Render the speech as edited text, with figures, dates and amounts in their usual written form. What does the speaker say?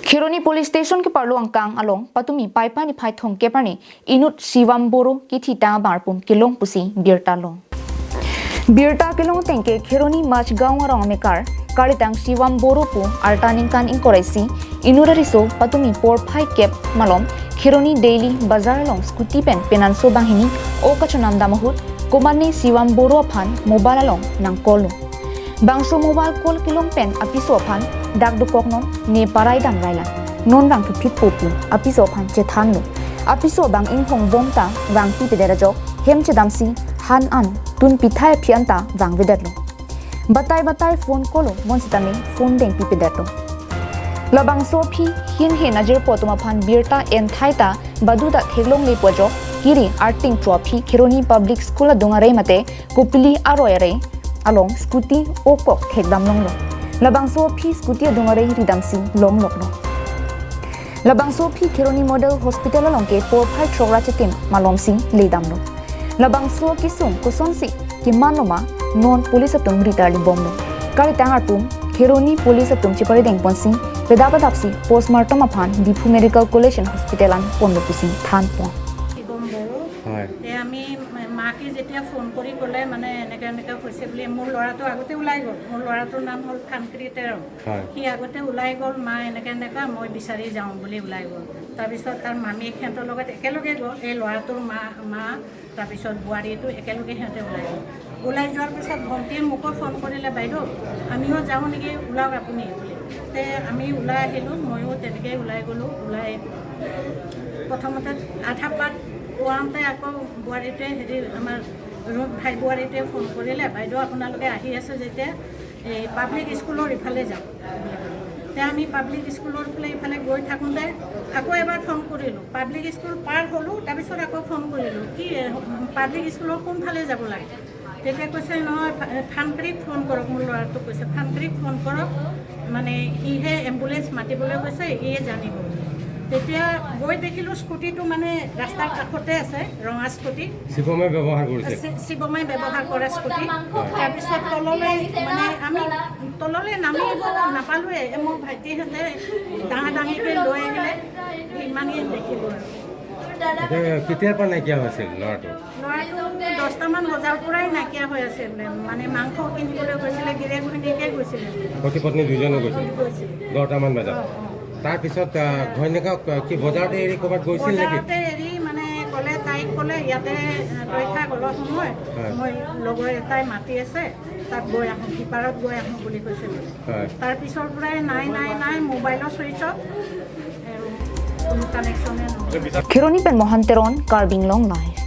Kheroni police station ke parlu angkang along patumi paipa ni phai thong ke parni inut Shivam Boro ki thita barpum kilong pusi birta long. Birta kilong tengke Kheroni mach gaon arong mekar karitang Shivam Boro pu artaning kan inkoraisi inurariso patumi por phai kep malom Kheroni daily bazar long scooty pen penanso banghini o kachunam damahut komani Shivam Boro phan mobile along nang kolu. Bangso mobile call kilong pen apiso phan dak dukok non ne parai dam raila non rang phit popu apiso phan che than no apiso bang ing hong bom ta wang pi pedera jok hem che damsi han an tun pithai phian ta wang vedat lo batai batai phone kolo mon sitame phone deng pi pedat lo labang so phi hin he najir potuma phan birta en thaita baduda theglong le pojo kiri arting trophy Kheroni public school dungare mate kopili aroyare along scooty okok thekdam long lo labang so phi scooty dungare ridamsi long lok lo labang so phi Kheroni model hospital along ke por phai chokra chitim malom sing leidam lo labang so kisung kusonsi kimanoma non police atum ritarli bom lo kari tangar pum Kheroni police atum chipari deng ponsing pedabadapsi postmortem aphan Diphu medical college and hospital an ponlo pusing than pon. হয়। আমি মাকে যেতিয়া phone কৰি ক'লে মানে এনেকৈ এনেকৈ হৈছে বুলি, মোৰ ল'ৰাটো আগতে ওলাই গ'ল। মোৰ ল'ৰাটোৰ নাম হ'ল ফানক্ৰী তেৰং। সি আগতে ওলাই গ'ল, মা এনেকৈ এনেকুৱা মই বিচাৰি যাওঁ বুলি ওলাই গ'ল। তাৰপিছত তাৰ মামীয়েক সিহঁতৰ লগত একেলগে গ'ল, এই ল'ৰাটোৰ মা তাৰপিছত বোৱাৰীটো একেলগে সিহঁতে ওলাই গ'ল। ওলাই যোৱাৰ পিছত ভণ্টিয়ে মোকো ফোন কৰিলে, বাইদেউ আমিও যাওঁ নেকি, ওলাওক আপুনি বুলি। তে আমি ওলাই আহিলোঁ, ময়ো তেনেকেই ওলাই গ'লোঁ। ওলাই প্ৰথমতে আধা পাত পোৱাওঁতে আকৌ বোৱাৰীটোৱে হেৰি আমাৰ ভাই বোৱাৰীটোৱে ফোন কৰিলে, বাইদেউ আপোনালোকে আহি আছে যেতিয়া এই পাব্লিক স্কুলৰ ইফালে যাওক বুলি ক'লে। তে আমি পাব্লিক স্কুলৰ ফালে ইফালে গৈ থাকোঁতে আকৌ এবাৰ ফোন কৰিলোঁ। পাব্লিক স্কুল পাৰ হ'লোঁ, তাৰপিছত আকৌ ফোন কৰিলোঁ কি পাব্লিক স্কুলৰ কোনফালে যাব লাগে। তেতিয়া কৈছে নহয়, ফানক্ৰীক ফোন কৰক। মোৰ ল'ৰাটোক কৈছে ফানক্ৰীক ফোন কৰক, মানে সিহে এম্বুলেঞ্চ মাতিবলৈ কৈছে, সিয়ে জানিব। তেতিয়া গৈ দেখিলোঁ স্কুটিটো মানে ৰাস্তাৰ কাষতে আছে, ৰঙা স্কুটি। শিৱমে ব্যৱহাৰ কৰিছে। শিৱমাই ব্যৱহাৰ কৰা স্কুটি। তাৰপিছত তললৈ মানে আমি তললৈ নামিব নাপালোৱে, মোৰ ভাইটিহঁতে ডাঙৰ ডাঙিকৈ লৈ আহিলে, ইমানেই দেখিলোঁ আৰু। এতিয়া কেতিয়াৰ পৰা নাইকিয়া হৈছিল ল'ৰাটো? ল'ৰাটো 10টামান বজাৰ পৰাই নাইকিয়া হৈ আছিল। মানে মাংস কিনিবলৈ গৈছিলে, গিৰিয়েক ঘৈণীয়েকে গৈছিলে। পতি পত্নী দুজনে গৈছিল? গৈছিলে। 10টামান বজাত। তাৰপিছত ঘৈণীয়েকক কি বজাৰতে এৰি ক'ৰবাত গৈছিল নেকি? বজাৰতে এৰি মানে ক'লে, তাইক ক'লে ইয়াতে ৰৈ থাক অলপ সময়, মই লগৰ এটাই মাতি আছে তাত গৈ আহোঁ, সিপাৰত গৈ আহোঁ বুলি কৈছে বোলে। তাৰ পিছৰ পৰাই নাই নাই নাই, মোবাইলৰ ছুইচ অফ, কোনো কানেকশ্যনে নহয়। Kheroni pen Mohan Teron, Karbing Long Live.